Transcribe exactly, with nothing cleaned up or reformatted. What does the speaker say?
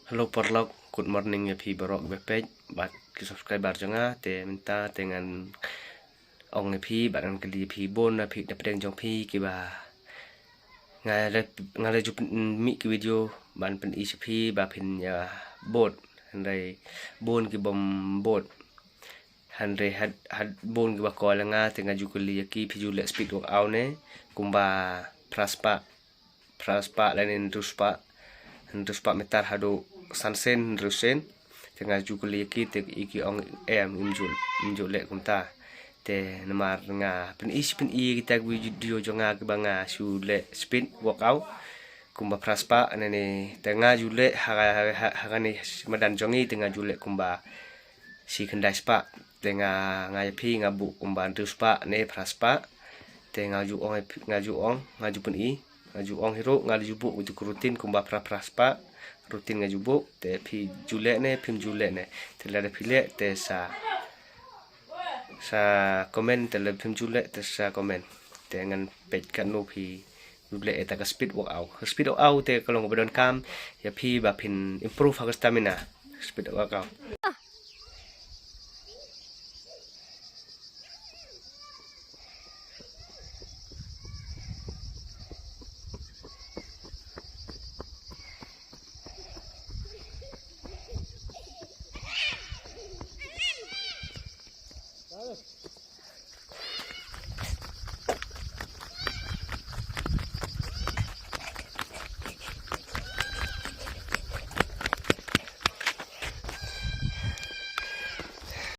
Hello paralok, good morning ïa phi baroh ba peit bad ki subscriber jong nga. Te mynta te ngan ong ïa phi bad ngan kylli ïa phi bun na phi na pdeng jong phi kiba nga la nga la ju pyn- mih ki video ban pyni sha phi ba phin ïa bud, hynrei bun ki bym bud. Hynrei had had bun kiba call ïa nga te nga ju kylli ïa ki phi ju leh speed workout ne kumba phra spah phra spah lane hynriew spah, hynriew spah meter haduh san sien hynriew sien. Te nga ju kylli ïa ki te ïa ki ong em im ju im ju leh kumta. Te namar nga pyni shi pyni kita ki video jong nga kiba nga shu leh speed workout kumba phra spah ne ne te nga ju leh ha ha ha kane madan jong ngi te nga ju leh kumba shi khyndai spah. Te nga nga ïa phi nga buh kumba hynriew spah ne phra spah. Te nga ju ong nga ju ong nga ju pyni nga ju ong hi ruh nga ju buh utu ki routine kumba phra phra spah. Routine nga ju buh te phi ju leh ne phim ju leh ne. Te lada phi leh te sa sa comment te lada phim ju leh te sa comment. Te ngan peit katno phi ju leh ïa ta ka speed workout. Speed workout te ka long kaba donkam ïa phi ba phin improve ha ka stamina. Speed workout.